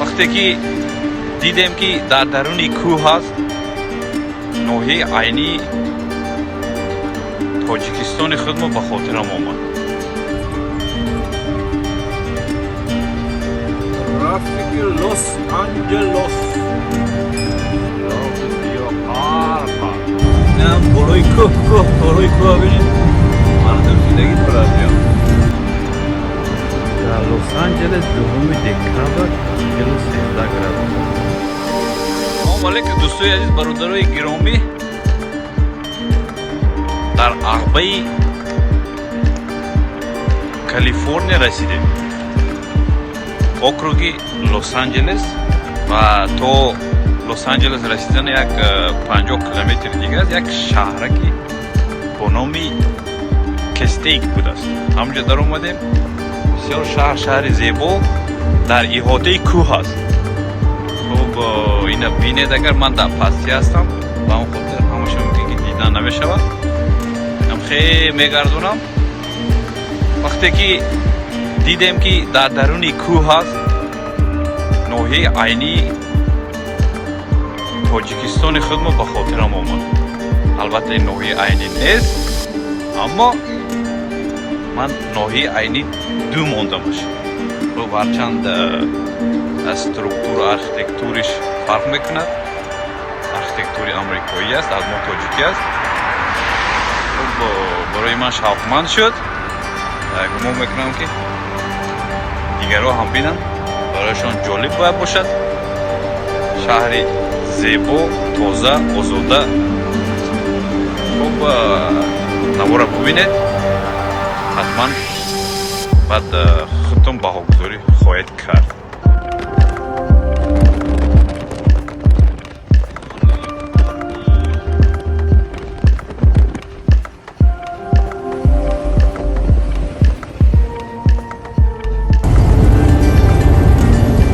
Вақте ки дидем, ки дар даруни кӯҳ ҳаст, ноҳияи Айнии Тоҷикистони худмо ба хотирам омад. Трафики Лос-Анҷелос. Инам болои кӯҳ, кӯҳ, болои кӯҳ бинед, мардум зиндагӣ дорад ҷо. Дар Лос-Анҷелес 2 декабр 13 градус. Салому алейкум, дӯстои азиз, бародарои гиромӣ. Дар ағбаи Калифорния расидем, округи Лос-Анҷелес, ва то Лос-Анҷелес расидан як 50 километри дига аст. Як шаҳраки бо номи Кастейк будааст, ҳамҷо даромадем. Бисёр шаҳр шаҳри зебо, дар иҳотаи кӯҳ аст. Хуб, ина бинед, агар ман дар пастӣ ҳастам, ба он хотир ҳамаша мумкин ки дидан намешавад. Ам хеле мегардонам. Вақте ки дидем, ки дар даруни кӯҳ ҳаст, ноҳияи Айнии Тоҷикистони худмо ба хотирам омад. Албатта, ин ноҳияи Айнӣ нест, аммо ман ноҳияи Айнӣ ду мондамаш. Хуб, ҳарчанд аз структура, архитектуриш фарқ мекунад, архитектури амрикоӣ аст, аз мо тоҷикӣ аст. Хуб, барои ман шавқманд шуд. Гумон мекунам, ки дигарҳо ҳам бинанд, барояшон ҷолиб бояд бошад. Шаҳри зебо, тоза, озода. Хуб, навора бубинед ҳатман, баъд худтон баҳогузорӣ хоҳед кард.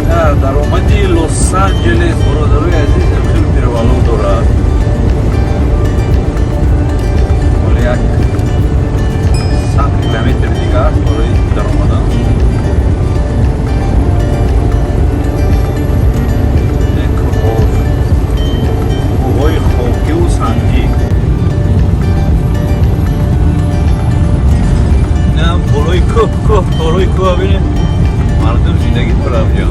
Дар даромади Лос-Анҷелес, бародарои азиз, хеле перевалов дорад. Ҳоло як 100 километр дига аст барои даромадан. Кӯҳҳо, кӯҳҳои хокиву сангӣ. Инам болои кӯҳ, кӯҳ, болои кӯҳ бинед, мардум зиндагӣ дорад ҷо.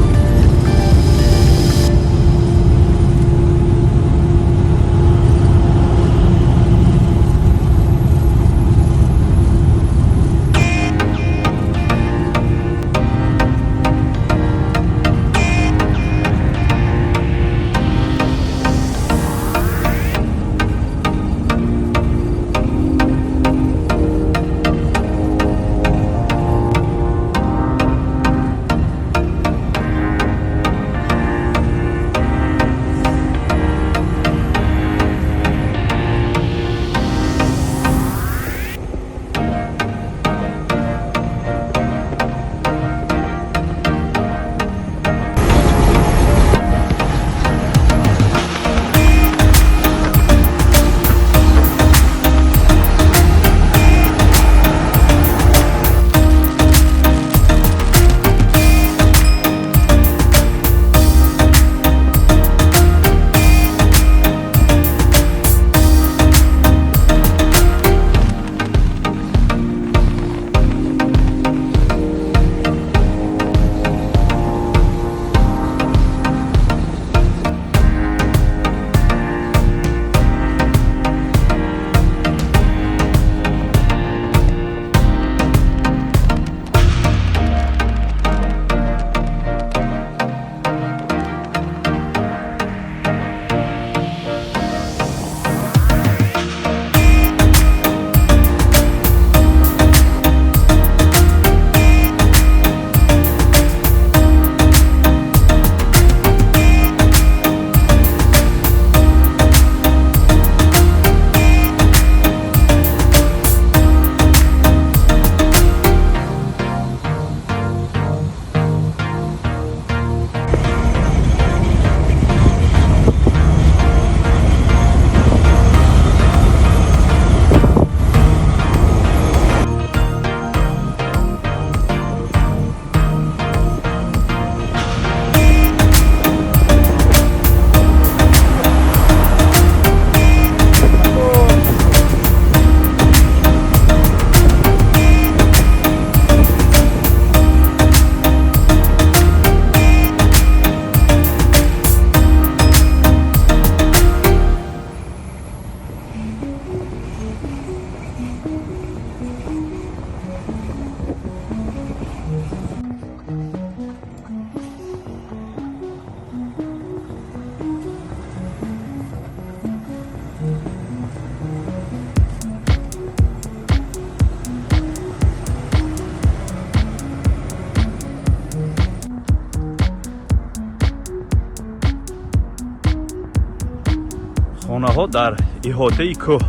Хонаҳо дар иҳотаи кӯҳ.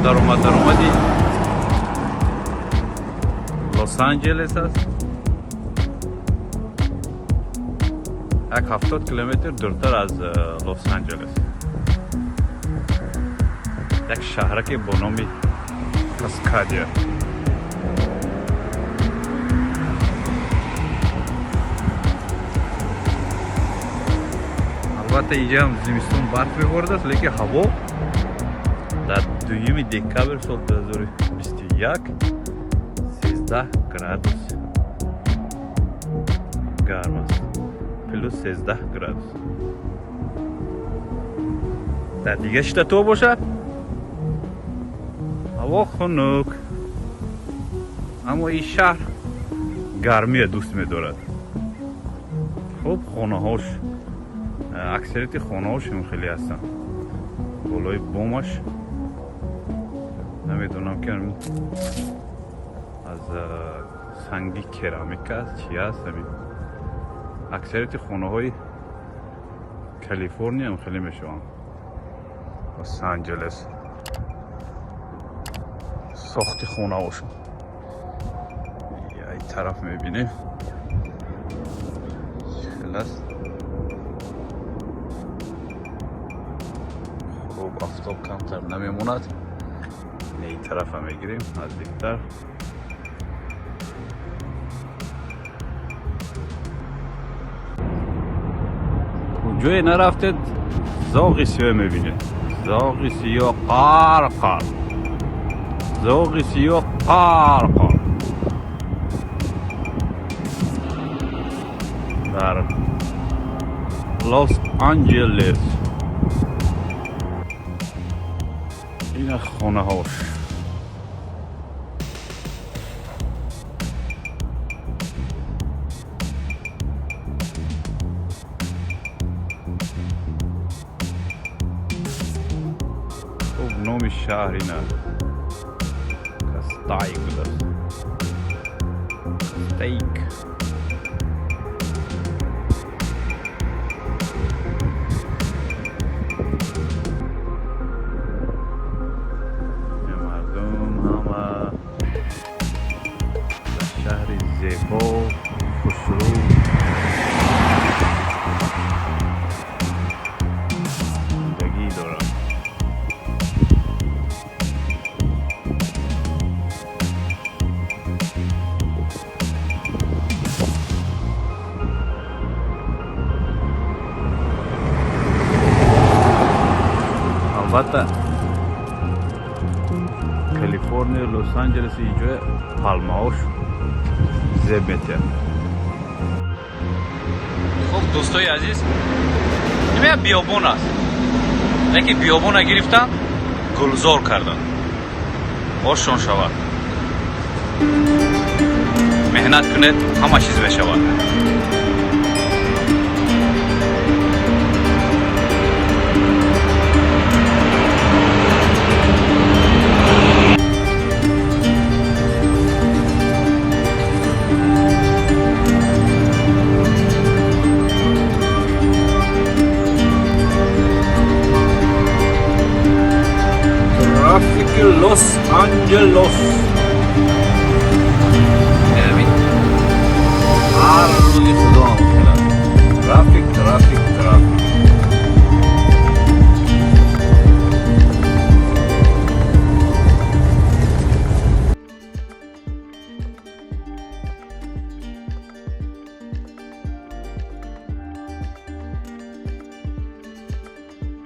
Даромади Лос Анҷелес аст, як 70 километр дуртар аз Лос Анҷелес, як шаҳраке бо номи Каскадия. Албатта, инҷаам зимистон барф меборидааст, лекин ҳаво дар 2 декабр соли 2021 13 градус гарм аст, плюс 13 градус. Дар дигар штатҳо бошад, ҳаво хунук, аммо ин шаҳр гармия дӯст медорад. Хуб, хонаҳош, аксарияти хонаҳош хеле ҳастанд болои бомаш. Намедонам, ки аз санги керамика аст, чи аст. Ҳамин аксарияти хонаҳои Калифорниям хеле мешаванд. Лос Анҷелес сохти хонаҳошон. Ай тараф мебинем, хел аст. Хуб, офтоб камтар намемонад. Ин тарафа мегирем наздиктар. Куҷое нарафтед, зоғи сиёҳ мебинед. Зоғи сиёҳ қар қар, зоғи сиёҳ қар қар дар Лос Анҷелес. Ина хонаҳош. Хуб, номи шаҳр ина Кастайк будааст, Стейк. Мардум ҳама дар шаҳри зебо, хушрӯ зиндагӣ доранд. Албатта, Калифорния, Лос Анҷелес иҷоя палмаош зеб метиҳад. Хуб, дӯстои азиз, ин биёбон аст, лекин биёбона гирифтан, гулзор кардан. Ошон шавад, меҳнат кунед, ҳама чиз мешавад.